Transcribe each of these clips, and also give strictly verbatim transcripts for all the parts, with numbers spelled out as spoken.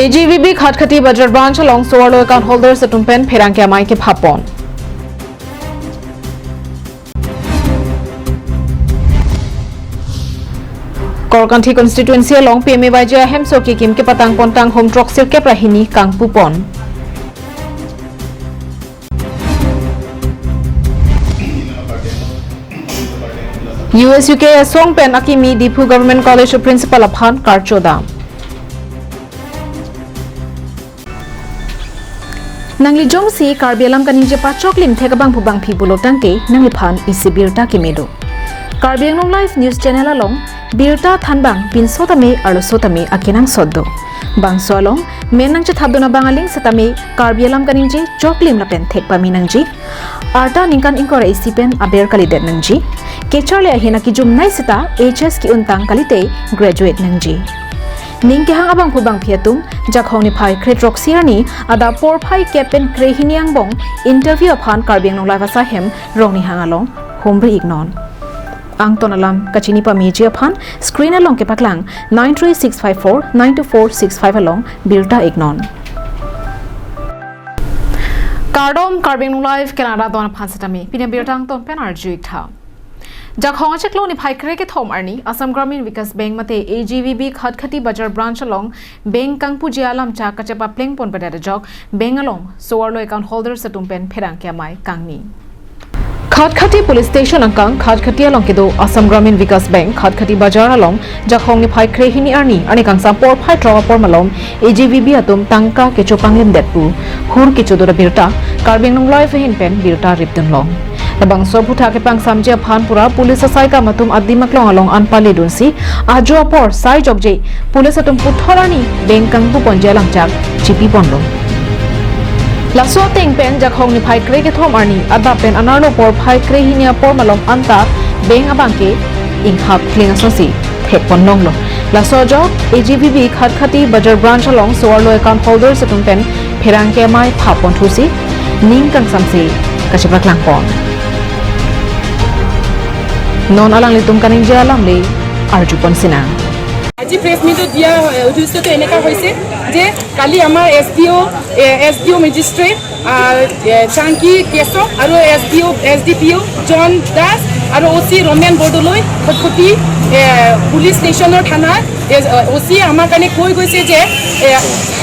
A G V B Khatkhati Bazar Branch along so-arlo account holders atum pen pherangke amei kephapon. Korkanthi constituency along P M A Y G ahemso kekim kepatang pontang home throksirkep ra hini kangpupon. U S U K asong pen akimi Diphu Government College principal aphan karchodam. Nangli jongsi Karbi alam kaningje pachoklim thek abangphu bangphi pulo tangte nangliphan isi birta keme do. Karbi Anglong Live News Channel along birta thanbang pinso tame arloso tame akenangsot do. Bangso along men nangchethapdun abang aling setame Karbi alam kaningje choklim lapen thek pame nangji. Arta ningkan ingkoi ra isi pen aber kalidet nangji. Kecharli ahin akijumnei seta H S ke-untang kalite graduate nangji. Ning kehang abangphu bangphi atum Jakhong niphai krethrok si arni adap porphai kep pen krehini angbong interview aphan Karbi Anglong Live asai hem Rongnihang along humri iknon. Angton alam kachini pameji aphan screen along kepaklang nine three six five four nine two four six five along birta iknon. Kardom, Karbi Anglong Live kelang rat don aphan setame pini birta angton pen arju iktha. Jakhong achiklo niphai krekethom arni Assam Gramin Vikas Bank mate A G V B Khatkhati Bazar Branch along bank kangpuji alam chak kachepapleng ponpedet ajok bank along so-arlo account holders atum pen pherangke amei kangni. Khatkhati Police Station angkang Khatkhati along kedo Assam Gramin Vikas Bank Khatkhati Bazar along Jakhong niphai krehini arni arni kangsam porphai throk apor malom A G V B atum tangka kecho panglimdet pu hur kecho dora birta Karbi Anglong Live ahin pen birta ripdun long. Labangso aphuthak kepangsamji aphan pura police asaikam atum adim aklong along an paledunsi ajo apor sai jokje police atum puthot arni bank kangpuponji alam chak chipiponlo. Laso ateng pen Jakhong niphai krekethom arni adap pen anerlo porphai krehini apor malom anta bank abangke inghap kling asonsi thekpon longlo. Laso ajok A G V B Khatkhati Bazar Branch along so-arlo account holders atum pen pherangke amei phapon thusi ning kangsamse kachepaklangpon. Non alanglitum kaningje alam le arjupon sinang. আজি press মিটত দিয়া, এ, উদ্দেশ্যটো এনেকা হৈছে যে কালি আমাৰ এছ ডি অ', এ, এছ ডি অ' মেজিষ্ট্ৰেট, আ, এ, চাংকি কেশৱ আৰু S D O', S D P O' John Das আৰু অ' চি ৰমেন বৰদলৈ খটখটি, এ, পুলিচ ষ্টেচনৰ থানাৰ, এ, অ' চিয়ে আমাৰ কাৰণে কৈ গৈছে যে, এ,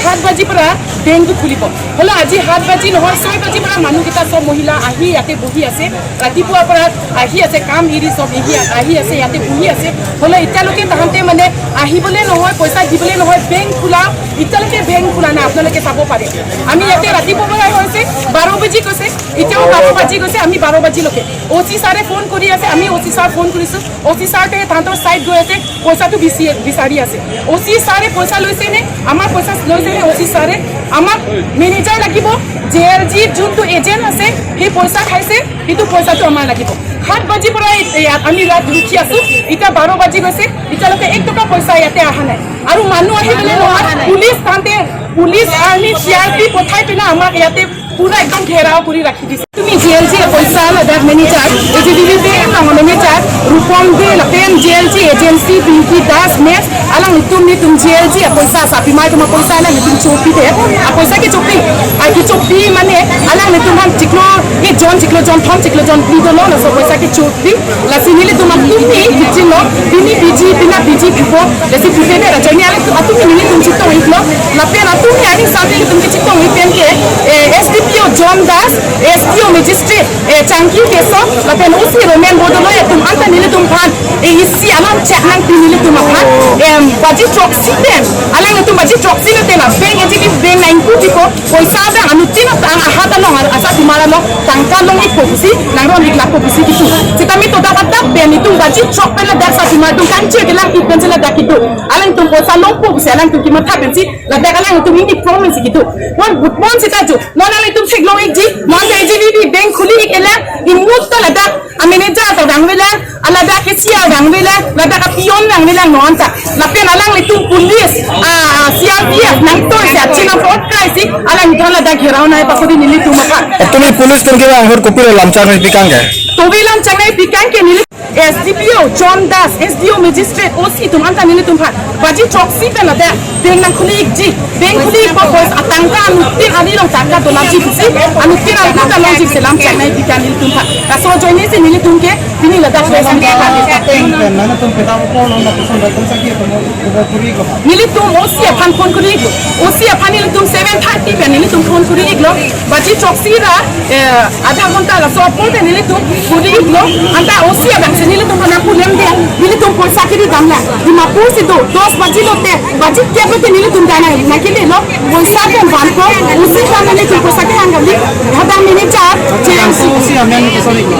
সাত বাজিৰ পৰা বেংকটো খুলিব। হ'লেও আজি সাত বাজি নহয়, ছয় বাজিৰ পৰা মানুহকেইটা চব মহিলা আহি ইয়াতে বহি আছে। ৰাতিপুৱাৰ পৰা আহি আছে, কাম এৰি চব এৰি আহি আছে, ইয়াতে বহি আছে। হ'লেও এতিয়ালৈকে তাহাঁতে মানে আহিবলৈ নহয়, পইচা দিবলৈ নহয়, বেংক খোলা, এতিয়ালৈকে বেংক খোলা নাই। আপোনালোকে চাব পাৰে, আমি ইয়াতে ৰাতিপুৱাৰ পৰা হৈছে, বাৰ বাজি গৈছে, এতিয়াও বাৰ বাজি গৈছে, আমি বাৰ বাজিলৈকে। অ' চি ছাৰে ফোন কৰি আছে, আমি অ' চি ছাৰ ফোন কৰিছোঁ, অ' চি ছাৰটোৱে তাহাঁতৰ চাইড গৈ আছে, পইচাটো বিচি-, বিচাৰি আছে। অ' চি ছাৰে পইচা লৈছে নে, আমাৰ পইচা লৈছে নে? অ' চি ছাৰে আমাক মেনেজাৰ লাগিব, জে এল জিৰ যোনটো এজেণ্ট আছে, সেই পইচা খাইছে, সেইটো পইচাটো আমাৰ লাগিব। সাত বাজিৰ পৰা এই, এই ইয়াত আমি ইয়াত ৰখি আছো, এতিয়া বাৰ বাজি গৈছে, এতিয়ালৈকে এক টকা পইচা ইয়াতে অহা নাই। আৰু মানুহ আহিবলৈ নহয়, পুলিচ তাহাঁতে, পুলিচ, আৰ্মি, চি আৰ পি পঠাই পিনে আমাক ইয়াতে পুৰা একদম ঘেৰাও কৰি ৰাখি দিছে। তুমি জে এল জি পইচা লাডাখ manager, A G D B bank manager, Rupam Dey, লাপেন J L G agency, Pinki Das, Mech, alanglitum nelitum J L G apoisa, sapimai atum apoisa alanglitum chopi de. Apoisa kechopi, a kechopi mane alanglitum aphan chiklo, e jon chiklo jon thom chiklo jon phli dolo, laso apoisa kechopi. Lasi nelitum atum ni kichilo, pini piji, pina piji pipo, lasi pute de raja ni alanglitum atum nelitum chitong iklo, lapen atum ni aning sami nelitum kechitong ik pen ke, eh, S D P O John Das, S D O Magistrate, eh, Changki Keso, lapen O C Roman Bodoloi atum anta nelitum aphan, eh, isi alam chak nangpi nelitum aphan, em, baji throksi pen, alanglitum baji throksi pen te la, bank H D F C bank nangkupipo, poisa abang anuttin abang ahat along, asapimar along, tangka long ikpo pusi, nangron ik lakpo pusi kitu. Sitame to dapat dak pen nelitum baji throk pen ladak sapimar atum kangchir kelang ik pen si ladak kitu. Alanglitum poisa longpo pusi, alanglitum kematha pensi, ladak alanglitum ini promise kitu. Non but non sita ju, non alanglitum theklong ikji, non H D F C bank khuli ik elang, imut ta ladak, a manager ta vangvelang, a ladak cashier vangvelang, ladak a peon vangvelang non ta. Lapen alanglitum police, a, C R P F nangtoi si, achin nang fraud krai si, alanglitum ladak gherao nai pakodi nelitum aphan. Tumi police atum ke anghur kopilo lamchak nangpi kang ke? Tobi lamchak nangpi kang ke neli S D P O John Das, S D O magistrate, O C atum anta nelitum aphan baji throksi pen ladak bank nangkhuli-ikji, bank khuli-ikpo, poisa atangka anuttin ari along tangka dolamji pusi, anuttin ari along tangka longji pusi lam chek nangpi kan nelitum aphan. Laso ajoine si nelitum ke pini ladak press meet aphan. Ateng pen nangtum peta upo long na puson dak kung saki ateng upo kuri ko. Nelitum O C aphan phone kuri-iklo. O C aphan nelitum seven thirty pen nelitum phone kuri-iklo. Baji throksi ra, eh, adha ghonta laso apor pen nelitum kuri-iklo. Anta O C abang si nelitum aphan nangpu lemde. Nelitum poisa kiri damlo. Dimapur si do, dos baji lote, baji kep lote nelitum dana nangkele lo. Poisa pen vanpo, O C aphan nelitum poisa kehang kali. Hadang manager, J M C. O C amen ke sorry ko.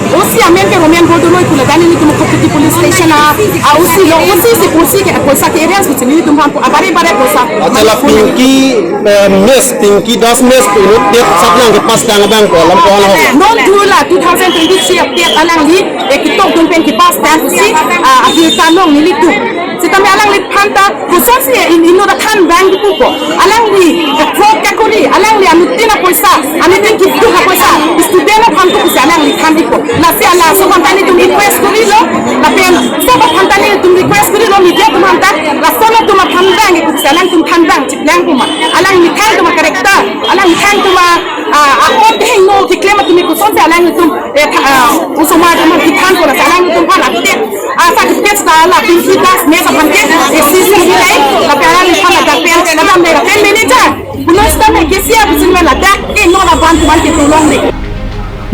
O C amen ke Roman Bordoloi pu ladak nelitum Kotiki police station a, a O C lo, O C si poisa ke, poisa ke arrange kuchini nelitum aphan pu, abare bare poisa. Achala Pinky, eh, Miss, Pinky Das Miss pu inut det sap nangkepass tang abang ko alam ko hala ho. Non dula two thousand twenty-three update alangli, eh, ketokdun pen kepass tang pusi, ah, abirta long nelitum. Sitame alangliphan ta kosonsi in, inut athan bang dipupo. Alangli, eh, fraud kakori, alangli anuttin apoisa, anuttin kiduk apoisa student aphan to pusi alangli than dipo. Lasi ala laso aphan ta nelitum request korilo, lapen laso aphan ta nelitum request korilo, media atum aphan ta, laso atum aphan bang, pusi alangtum aphan bang, chiplang puma. Alangli than atum a-character, alangli than atum a, ah, akon hingno keklem atum kosonsi alangtum, eh, tha-, ah, osomar atum aphan than pura, alangtum aphan update, ah, sa update sa la Pinky Das Miss aphan ke, eh, si si nilai, lapen alangliphan ladak pen, ladak pen, lapen manager. Puno sitame ke sia pusin me ladak, eh, non abang atum aphan ke tolong de.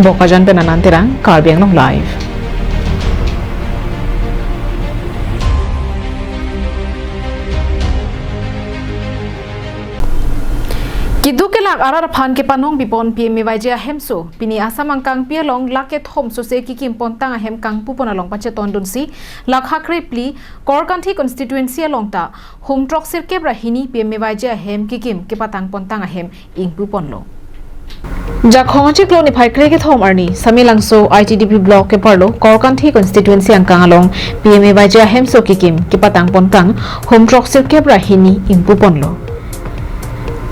Bokajan pen Anand Terang, Karbi Anglong Live. Keduk kelak arat aphan kepanong pipon P M A Y G ahemso, pini Assam angkangpi along lake thom sose kekim pontang ahem kangpupon along pachetondunsi, lakha krephli, Korkanthi constituency along ta, hum throksirkep ra hini P M A Y G ahem kekim kepatang pontang ahem ingpuponlo. Jakhong achiklo niphai krekethom arni, Samelangso I T D P block keparlo, Korkanthi constituency angkang along, P M A Y G ahemso kekim kepatang pontang, hum throksirkep ra hini ingpuponlo.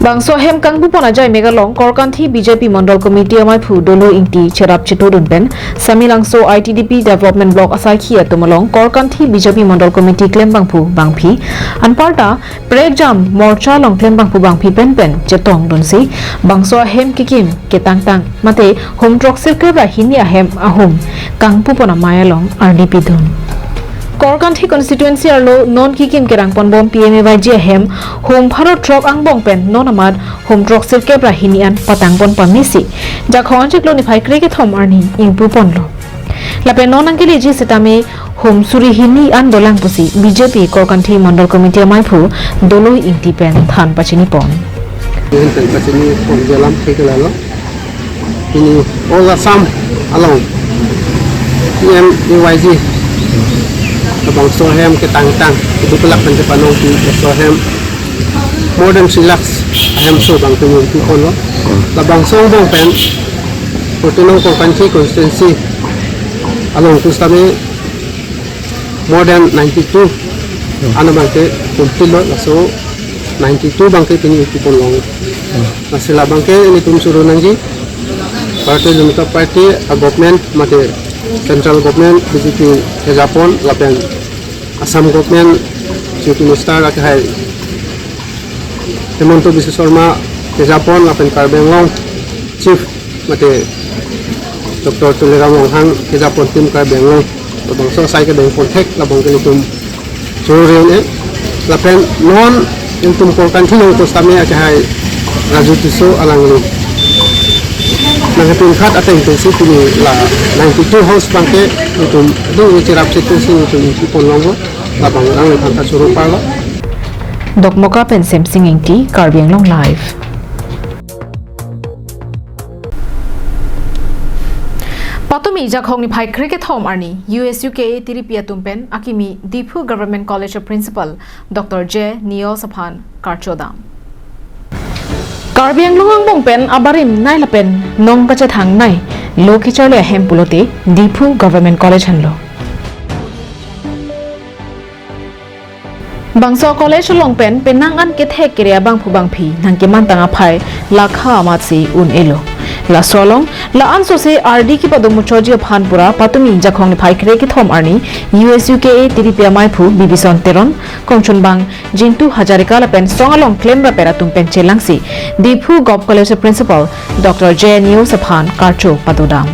Bangso ahem kangpupon ajai mek along, Korkanthi B J P Mondol Committee amaiphu Dolo Ingti cherap chetodun pen, Samelangso I T D P Development Block asaikhi atum along, Korkanthi B J P Mondol Committee klembangphu bangphi, anparta, prekjam morcha along klembangphu bangphi penpen chetongdunsi, bangso ahem kekim ketangtang, mate hum throksirkep ra hini ahem ahum kangpupon amei along arni pidun. Korkanthi constituency arlo non kekim kerangponbom P M A Y G ahem hum pharo throk angbong pen non amat hum throksirkep ra hini an patangpon pamesi, Jakhong achiklo niphai krekethom arni ingpuponlo. Lapen non nangkeleji sitame hum suri hini an dolang pusi B J P Korkanthi Mondol Committee amaiphu Dolo Ingti pen than pachinipon. Pen pachinipon jalam theklonglo. Pini all Assam along P M A Y G labangso ahem ketangtang, keduk kelak pen kepanongpi laso ahem more than three lakhs ahemso abang pini ingpuponlo. Labangso angbong pen, Korte Nong Korkanthi constituency along pusitame more than ninety-two an abangke complete lo, laso ninety-two abangke pini ingpuponlong. Lasi labangke nelitum choro nangji, Bharatiya Janata Party a-government mate central government B J P kejapon lapen Assam government Chief Minister akehai Himanta Biswa Sarma kejapon lapen Karbi Anglong Chief mate Doctor Tuliram Ronghang kejapon Team Karbi Anglong labangso asai kedengpon thek labangke nelitum choro un-e. Lapen non nelitum Korkanthi along pusitame akehai Raju Tisso alangli nangkepin khat ateng pensi pini la ninety-two house abangke nelitum ding cherap chetu si nelitum ingpuponlonglo, labang alangliphan ta choro parlo. Dokmoka pen Semsing Ingti, Karbi Anglong Live. Patumi Jakhong niphai krekethom arni, U S U K A tiripi atum pen akimi Diphu Government College a-Principal Doctor J Niyos aphan karchodam. Karbi Anglong angbong pen abarim nei lapen nong kachethangnei lo kecharli ahem pulote Diphu Government College anlo. Bangso college along pen penang an kethek kere abangphu bangphi nangkemantang aphai lakha amatsi un-elo. Laso along La-an sose ardi kepado muchotji aphan pura patumi Jakhong niphai krekethom arni U S U K A T D P amaiphu Bibison Teron, kongchunbang Jintu Hazarika lapen song along klemrap atum pen chelangsi Diphu Govt College Principal Doctor J N News aphan karcho padodam.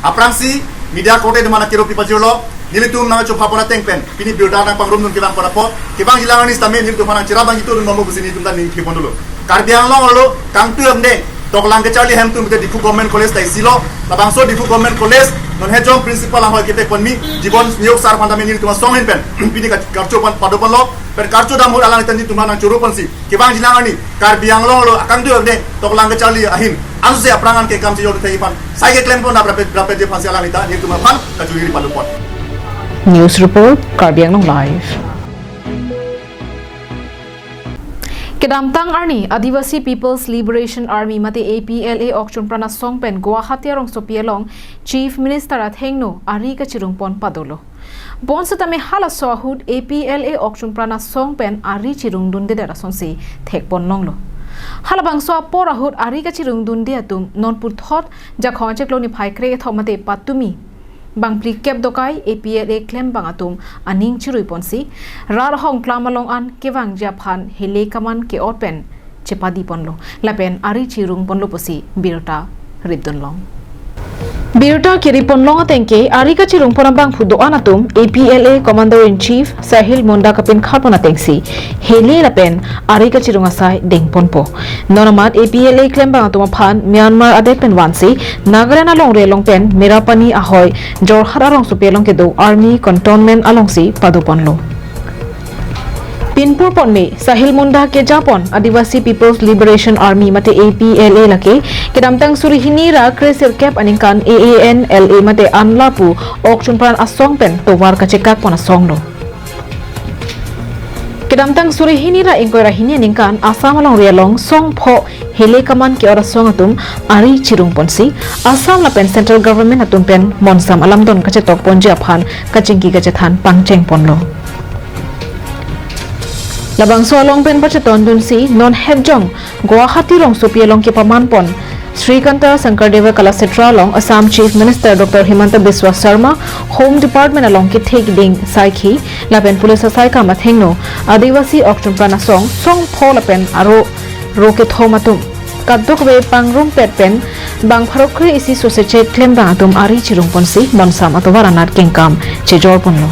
Aphrangsi media korte demana kiropi pajirlo, nelitum nangchopha pon ateng pen pini birta nangpangrumdun kevang pon apot, kevangjilang arni sitame nelitum aphan nangcherap abang itu dun momo pusi nelitum ta ning thipon dolo. Karbi Anglong arlo kangtu amde toklang kecharli ahem atum mate Diphu Government College ta isilo, labangso Diphu Government College non hejong principal ahoi ketek ponmi Jibon Neoksar aphan tame nelitum asong ahin pen pini ka-, karcho pon pado ponlo, pen karcho dam ahut alangli ta nelitum aphan nangchoro ponsi kevangjilang arni Karbi Anglong arlo akangtu amde toklang kecharli ahin anse aphrang an ke kam chejor thek aphan sai keklem pon abrape brape je aphansi alangli ta nelitum aphan kachuri pado pon. News report, Karbi Anglong Live. Kedamtang arni Adivasi People's Liberation Army mate A P L A Okchunpran asong pen Guwahati arongsopi along Chief Minister athengno ari kachirung pon padolo. Bonsitame halaso ahut A P L A Okchunpran asong pen ari chirungdundedet asonsi thek pon longlo. Halabangso apor ahut ari kachirungdunde atum non puthot Jakhong achiklo niphai krekethom mate patumi bangphlikep dokai A P L A klembang atum aning chirui ponsi rat ahongklam along an kevangji aphan hele kaman ke-ot pen chepadi ponlo lapen ari chirung ponlo pusi birta ritdun long. Birta kiri pon long ateng ke ari kachirung pon abangphu do-an atum A P L A Commander in Chief Sahil Munda kapinkhat pon atengsi hele lapen ari kachirung asai deng ponpo. Non amat A P L A klembang atum aphan Myanmar adet pen vansi Nagaland alongri along pen Merapani ahoi Jorhat arongsopi along kedo army cantonment alongsi pado ponlo. Pinpur ponme Sahil Munda keja pon Adivasi People's Liberation Army mate A P L A lake kedamtang suri hini ra kresirkep aningkan A A N L A mate anla pu Okchunpran asong pen tovar kachekak pon asong lo. Kedamtang suri hini ra ingkoi ra hini aningkan Assam alongri along song pho hele kaman ke-ot asong atum ari chirung ponsi Assam lapen Central Government atum pen monsam alamdon kachetok ponji aphan kachingki kachethan pangcheng ponlo. Labangso along pen pachetondunsi non hejong Guwahati rongsopi along kepaman pon Srikanta Shankar Deva Kalakshetra along Assam Chief Minister Doctor Himanta Biswa Sarma, Home Department along kethe keding saikhi lapen police asaikam athengno Adivasi Okchunpran asong song pho lapen aro ro kethom atum kadokave pangrumpet pen bang pharo kre isi sose cheklembang atum ari chirung ponsi monsam atovar anat kengkam chejor ponlo.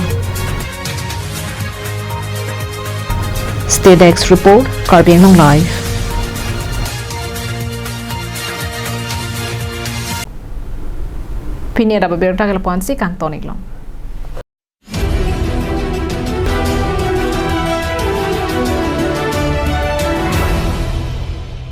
State Desk Report, Karbi Anglong Live. Pini adap abirta ke lapu-ansi kangton-ik long.